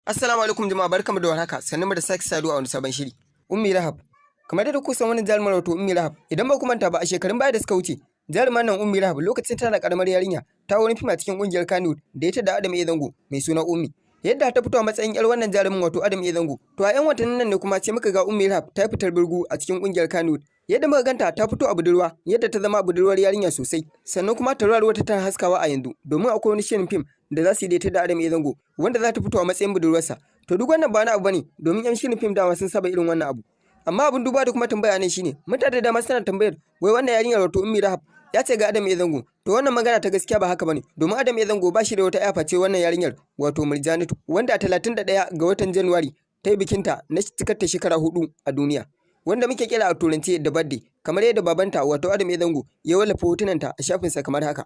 Assalamu alaikum jama'a, barkamu da warhaka, sannu mu da sake saduwa a wani sabon shiri. Ummi Rahab, kamar yadda kuka san wannan jarumar, wato Ummi Rahab, idan ba ku manta ba, a shekarun baya da suka wuce, jarumar nan Ummi Rahab, lokacin tana karamar yarinya, ta wani fim a cikin kungiyar Kannywood da ita da Adam A Zango mai suna Ummi. Yadda ta fito a matsayin yar wannan jarumin, wato Adam A Zango. To a yan watannin nan ne kuma sai muka ga Ummi Rahab ta fitar burgu a cikin kungiyar Kannywood. Yadda muka ganta ta fito a budurwa, yadda ta zama budurwar yarinya sosai. Sannan kuma tauraruwar ta tana haskawa a yanzu, domin akwai wani shirin fim da za su yi da ita da Adam A Zango, wanda za ta fito a matsayin budurwarsa. To duk wannan ba wani abu bane, domin yan shirin fim dama sun saba irin wannan abu. Amma abin duba da kuma tambaya ne shine, mutane da dama suna tambayar wai wannan yarinyar, wato Ummi Rahab, ya ce ga Adam A Zango. To wannan magana ta gaskiya ba haka bane, domin Adam A Zango ba shi da wata ya face wannan yarinyar, wato Murjanatu, wanda a 31 ga watan Januwari ta yi bikinta na cikar ta shekara 4 a duniya, wanda muke kira a turance da birthday, kamar yadda babanta, wato Adam A Zango, ya wallafa hotunanta a shafinsa kamar haka.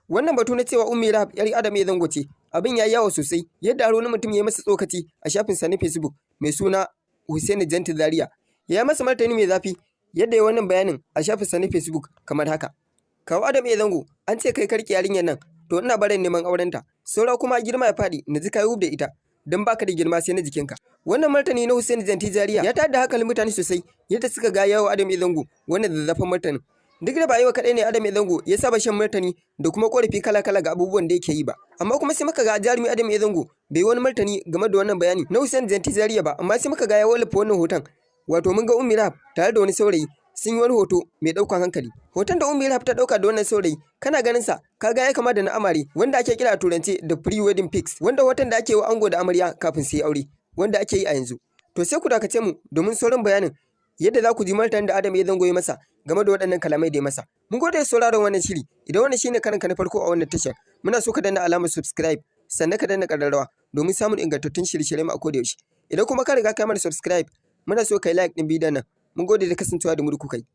Wannan batu na cewa Ummi Rahab yar Adam A Zango ce, abin ya yi yawo sosai, yadda har wani mutum ya yi masa tsokaci a shafinsa na Facebook mai suna Hussaini Janti Zaria. Ya yi masa martani mai zafi, yadda ya wannan bayanin a shafinsa na Facebook kamar haka: "Kawu Adam A Zango, an ce kai karki yarinyar nan, to ina barin neman aurenta, saura kuma girma ya faɗi na ji kayi da ita, don baka da girma sai na jikinka." Wannan martani na Hussaini Janti Zaria ya tada hankalin mutane sosai, yadda suka ga yawo Adam A Zango wannan zazzafan martanin. Duk da ba yau kaɗai ne Adam A Zango ya saba shan martani da kuma ƙorafi kala-kala ga abubuwan da yake yi ba. Amma kuma sai muka ga jarumi Adam A Zango bai yi wani martani game da wannan bayani na Hussein Janti Zaria ba, amma sai muka ga ya wallafa wannan hoton. Wato mun ga Ummi Rahab tare da wani saurayi sun yi wani hoto mai ɗaukan hankali. Hoton da Ummi Rahab ta ɗauka da wannan saurayi, kana ganin sa ka ga ya kama da na amare, wanda ake kira a turance da pre-wedding pics, wanda hoton da ake yi wa ango da amarya kafin su yi aure, wanda ake yi a yanzu. To sai ku dakace mu domin sauran bayanin yadda za ku ji martanin da Adam A Zango ya masa game da waɗannan kalamai da ya masa. Mun gode da sauraron wannan shiri. Idan wannan shine karonka na farko a wannan tashar, muna so ka danna alamar subscribe, sannan ka danna ƙararrawa domin samun ingantattun shirye-shirye mu a koda yaushe. Idan kuma ka riga ka mana subscribe, muna so ka yi like ɗin bidiyon nan. Mun gode da kasancewa da mu da kuka yi.